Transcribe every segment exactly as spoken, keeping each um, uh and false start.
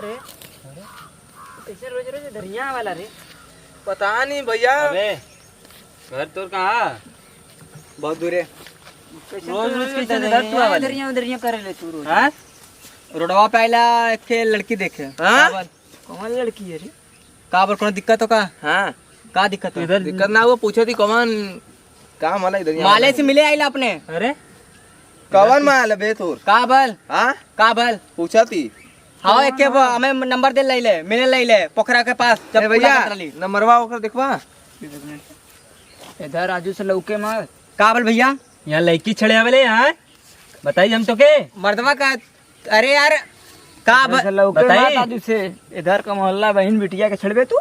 कैसे रोज रोज दरिया वाला रे? पता नहीं भैया। अबे, घर तोर कहाँ? बहुत दूर है। कैसे रोज तू रोज रोज कैसे दरिया, दरिया, दरिया करे ले तू रोज? हाँ? रोडवा पे आइला, एक ठे लड़की देखे। हाँ? का बोल? कौन लड़की है रे? का बोल, कोनो दिक्कत हो का? हाँ। का दिक्कत हो? इधर दिक्कत ना, वो पूछे थी कौन काम वाला इधर यहाँ माले वाला। से मिले आइला अपने। अरे? कवन माल बे तोर? का बोल? हाँ? का बोल? पूछा थी। हाँ, एक के वो हमें नंबर दे लइले, मिले लइले, पोखरा के पास, जब ए भैया, पूजा करत रहली। नंबरवा ओकर देखवा। इधर राजू से लौके मार। का बोल भैया? यहाँ लड़की छेड़े वाले, हाँ? बताई हम तो के? मर्दवा का, अरे यार, का ब-, इधर से लौके बताई। मार राजू से, इधर का मोहल्ला बहन बिटिया के छेड़बे तू?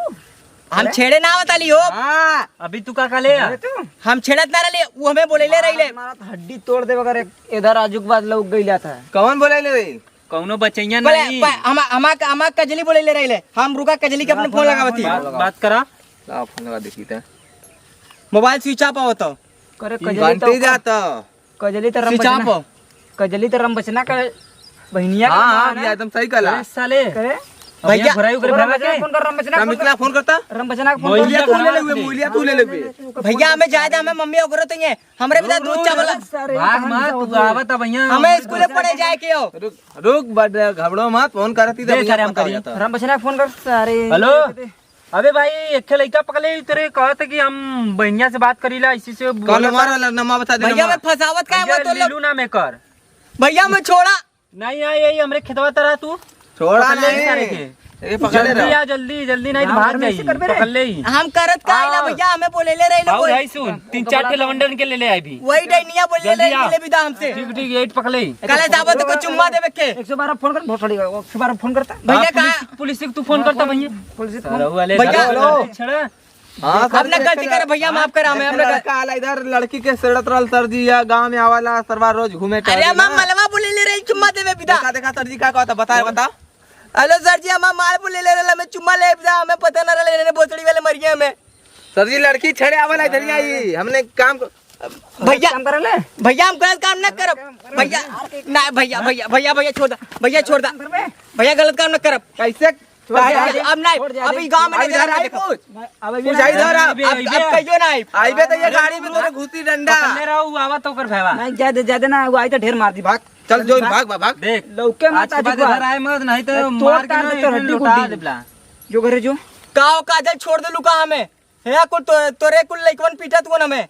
हम अरे? छेड़े ना बताली हो। हाँ। अभी तू का, का ले आ? अरे तू? हम छेड़त ना रहले, वो हमें बोले ले रही ले। मारा तो हड्डी तोड़ दे अगर एक इधर राजू के बाद लौक गई जाता है। कौन बोले ले रही? कौनो बचैया बोले, नहीं। प-, हमा-, हमा-, हमा कजली बोले ले रही ले। हम रुका कजली के अपने फोन लगावती। बात, बात करा। लाओ फोन लगा देखी त। मोबाइल स्विच ऑफ आवत हो। करे कजली घंटी तो जाता। कजली तो रम स्विच ऑफ बचना। हो। कजली तो रम बचना का बहिनिया का हाँ, हाँ, मामा है। एकदम सही कहला। अरे साले। करे? भैया। भैया, घुराई ओकरे ओकरा भैया के? फोन कर, रम बचना रम फोन बचना कर। फोन करता? रम बचना फोन कर। मोहिलिया तू ले लेबे, मोहिलिया तू ले लेबे। भैया, हमें जायदा, हमें मम्मी ओकरो तो ये, हमरे बिना दूध चावल। सारे भाग कहानी मत, का तू होता है। आवत है भैया। हमें स्कूले पढ़े जाए के हो। रुक, रुक, बड़ घबड़ो मत, फोन करती दे, भैया, सारे पता हो जाता। रम बचना फोन कर, सारे। हेलो? अबे भाई, एक ठे लइका पकड़े ही तेरे कहत है कि हम बहनिया से बात करीला, इसी से बोलत है। नंबर वाला नंबर बता दे, भैया, नंबर। मैं फंसावत का है, भैया, वो तो लोग लीलू नाम एकर। भैया, मैं छोड़ा। नहीं, आ, यही हमरे खेतवा तरह तू। छोड़ा पकड़ ले नहीं। सारे के। ये पकड़ ले जल्दी रहा। आ, जल्दी, जल्दी, नहीं तो भाग जाई। पकड़ ले ही। हम करत का आइला भैया, हमें बोले ले रही ना आओ कोई। भाई सुन, तीन चार ठे लवंडन के ले ले आई भी। वही डैनिया बोले ले जल्दी रही, आ। ले विदा हमसे। ठीक, ठीक, एट पकड़ ले। काले जाबो तो को चुम्मा देबे के। एक सौ बारह फोन कर, भोसड़ी का, एक सौ बारह फोन करता। भैया हाँ, का पुलिस, पुलिस से तू फोन करता भैया। पुलिस से फोन। सरऊ वाले भैया। सरऊ वाले छड़ा। हाँ, सर अपना जी, गलती एक करे भैया, माफ करा हमें, एक अपना गल- लड़का आला इधर लड़की के सेड़त रहल सर जी, या गाँव में आवाला सरवा रोज घूमे अरे टहले हम ना। मलवा बोले ले रही चुम्मा देवे विदा। देखा, देखा सर जी का कहता, बताए, बता। हेलो सर जी, हम माल बोले ले रहे, हमें चुम्मा ले विदा, हमें पता ना रहे, इन्हें भोसड़ी वाले मरिए हमें। सर जी, लड़की छेड़े आवाला इधर ही आई, हमने काम को भैया, काम करे ले। भैया, हम गलत काम ना करब। भैया, ना भैया, भैया, भैया, भैया, छोड़ दा। भैया, छोड़ दा। भैया, गलत काम ना करब। कैसे? छोड़ दे, भैया, छोड़ दे। अब नहीं, छोड़ दे, अब ई गाँव में अब नहीं इधर जाना आई देखो। कुछ। अब पूछा इधर अब। अब, अब कहियो ना आई। आइबे तो ये गाड़ी में तोरे घुसी डंडा। पकड़ले रहो, वो आवा तो कर भैया। नहीं, ज्यादा, ज्यादा ना, वो आई तो ढेर मार दी, भाग। चल जो, भाग, भाग, भाग। देख, लौके मत आज के आज बाद को। इधर आए मत, नहीं तो ए, तोर मार के तार ना दे, तोर एक हड्डी लौटा कुटी। देबला। जो घरे जो। का हो काजल, छोड़ दे लुका हमें। हे कुल तो, तोरे कुल लइकवन पीटत हुआ ना मैं।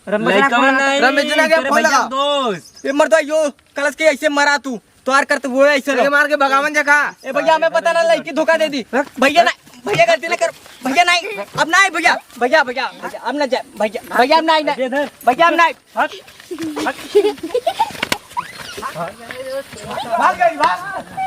रमजना लइकवन फोन लगा। नहीं, रमजना के तेरे फोन भैया लगा। दोस्त। ए मर्दा यो, कलश के ऐसे मरा तू, तोहार करत हुए ऐसे तेरे लो। मार के भगावन जखा। ए भैया, हमें पता ना लइकी धोखा दे दी। रख। भैया ना, भैया गलती ना कर। भैया नहीं, अब नहीं भैया, भैया, भैया, भैया, अब ना जा, भैया, भैया अब नहीं, नहीं। अजय धर। भैया अब नहीं। हट। हट। भाग गई, भाग।